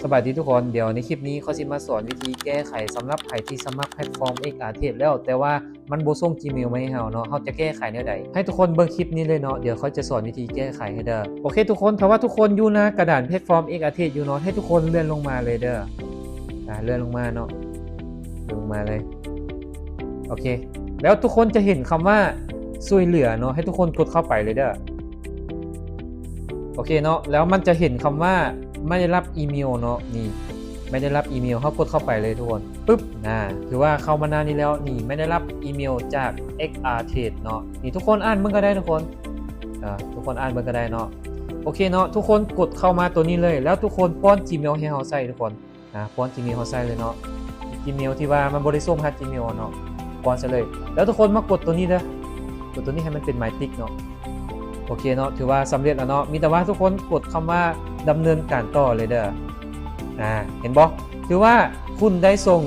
ສະບາຍດີທຸກຄົນ, ດຽວໃນຄລິບນີ້ຂ້ອຍຊິມາສອນວິທີແກ້ໄຂສຳລັບໃຜທີ່ສະໝັກແພລດຟອມ ເອັກອາເທຣດ ແລ້ວ ແຕ່ວ່າມັນບໍ່ສົ່ງຈີເມວມາໃຫ້ເຮົາເນາະ, ເຮົາຈະແກ້ໄຂແນວໃດ? ໃຫ້ທຸກຄົນເບິ່ງຄລິບນີ້ເລີຍເນາະ, ດຽວຂ້ອຍຈະສອນວິທີແກ້ໄຂໃຫ້ເດີ. ໂອເຄທຸກຄົນ, ຖ້າວ່າທຸກຄົນຢູ່ໜ້າກະດານແພລດຟອມ ເອັກອາເທຣດ ຢູ່ເນາະ, ໃຫ້ທຸກຄົນເລື່ອນລົງມາເລີຍເດີ. ອ່າ ເລື່ອນລົງມາເນາະ, ເລື່ອນລົງມາເລີຍ. ໂອເຄ ແລ້ວທຸກຄົນຈະເຫັນຄຳວ່າຊ່ວຍເຫຼືອເນາະ, ໃຫ້ທຸກຄົນກົດເຂົ້າໄປເລີຍເດີ. ໂອເຄເນາະ, ແລ້ວມັນຈະເຫັນຄຳວ່າໄມ່ໄດ້ຮັບອີເມວເນາະ, ນີ້ ໄມ່ໄດ້ຮັບອີເມວ, ເຮົາກົດເຂົ້າໄປເລີຍທຸກຄົນ. ປຶບ ນາ ຖືວ່າເຂົ້າມາໜ້ານີ້ແລ້ວ, ນີ້ ໄມ່ໄດ້ຮັບອີເມວຈາກ ເອັກອາເທຣດ ເນາະ. ນີ້ ທຸກຄົນອ່ານເບິ່ງກໍໄດ້ທຸກຄົນ, ອ່າ ທຸກຄົນອ່ານເບິ່ງກໍໄດ້ເນາະ. ໂອເຄເນາະ, ທຸກຄົນກົດເຂົ້າມາຕົວນີ້ເລີຍ, ແລ້ວທຸກຄົນປ້ອນຈີເມວໃຫ້ເຮົາໃສ່ທຸກຄົນ. ອ່າ ປ້ອນຈີເມວເຮົາໃສ່ເລີຍເນາະ, ຈີເມວທີ່ວ່າມັນບໍ່ໄດ້ສົ່ງມາຫາຈີເມວເນາະ, ປ້ອນໃສ່ເລີຍ. ແລ້ວທຸກຄົນມາກົດຕົວນີ້ເດີ, ກົດຕົວນີ້ໃຫ້ມັນເປັນໝາຍຕິກເນາະ. ໂອເຄເນາະ, ຖືວ່າສຳເລັດແລ້ວເນາະ, ມີແຕ່ວ່າທຸກຄົນກົດຄຳວ່າດຳເນີນການຕໍ່ເລີຍເດີ. ອ່າ ເຫັນບໍ່? ຖືວ່າຄຸນໄດ້ສົ່ງ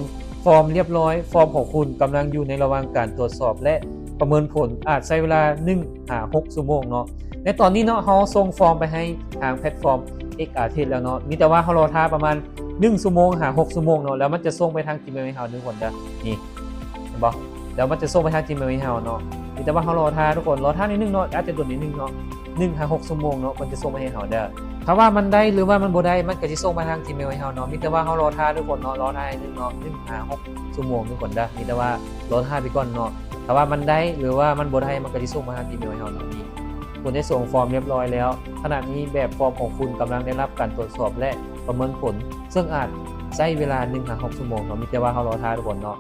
ຟອມລຽບຮ້ອຍ, ຟອມຂອງຄຸນກຳລັງຢູ່ໃນລະຫວ່າງການກວດສອບ ແລະ ປະເມີນຜົນ, ອາດໃຊ້ເວລາໜຶ່ງຫາຫົກຊົ່ວໂມງເນາະ. ໃນຕອນນີ້ເນາະ, ເຮົາສົ່ງຟອມໄປໃຫ້ທາງແພລດຟອມ ເອັກອາເທຣດ ແລ້ວເນາະ, ມີແຕ່ວ່າເຮົາລໍຖ້າປະມານໜຶ່ງຊົ່ວໂມງຫາຫົກຊົ່ວໂມງເນາະ, ແລ້ວມັນຈະສົ່ງໄປທາງຈີເມວໃຫ້ເຮົາທຸກຄົນເດີ. ນີ້ ເຫັນບໍ່? ແລ້ວມັນຈະສົ່ງໄປທາງຈີເມວໃຫ້ເຮົາເນາະ, ມີແຕ່ວ່າເຮົາລໍຖ້າທຸກຄົນ, ລໍຖ້າໜ້ອຍໜຶ່ງເນາະ, ອາດຈະດົນໜ້ອຍໜຶ່ງເນາະ, ໜຶ່ງຫາຫົກຊົ່ວໂມງເນາະ, ມັນຈະສົ່ງມາໃຫ້ເຮົາເດີ. ຖ້າວ່າມັນໄດ້ ຫຼືວ່າມັນບໍ່ໄດ້, ມັນກໍຊິສົ່ງມາທາງຈີເມວໃຫ້ເຮົາເນາະ, ມີແຕ່ວ່າເຮົາລໍຖ້າທຸກຄົນເນາະ, ລໍຖ້າໜ້ອຍໜຶ່ງເນາະ, ໜຶ່ງຫາຫົກຊົ່ວໂມງທຸກຄົນເດີ, ມີແຕ່ວ່າລໍຖ້າໄປກ່ອນເນາະ. ຖ້າວ່າມັນໄດ້ ຫຼືວ່າມັນບໍ່ໄດ້, ມັນກໍຊິສົ່ງມາທາງຈີເມວໃຫ້ເຮົາເນາະ. ນີ້ ຄຸນໄດ້ສົ່ງຟອມລຽບຮ້ອຍແລ້ວ, ຂະນະນີ້ແບບຟອມຂອງຄຸນກຳລັງໄດ້ຮັບການກວດສອບ ແລະ ປະເມີນຜົນ, ເຊິ່ງອາດໃຊ້ເວລາໜຶ່ງຫາຫົກຊົ່ວໂມງເນາະ, ມີແຕ່ວ່າເຮົາລໍຖ້າທຸກຄົນເນາະ.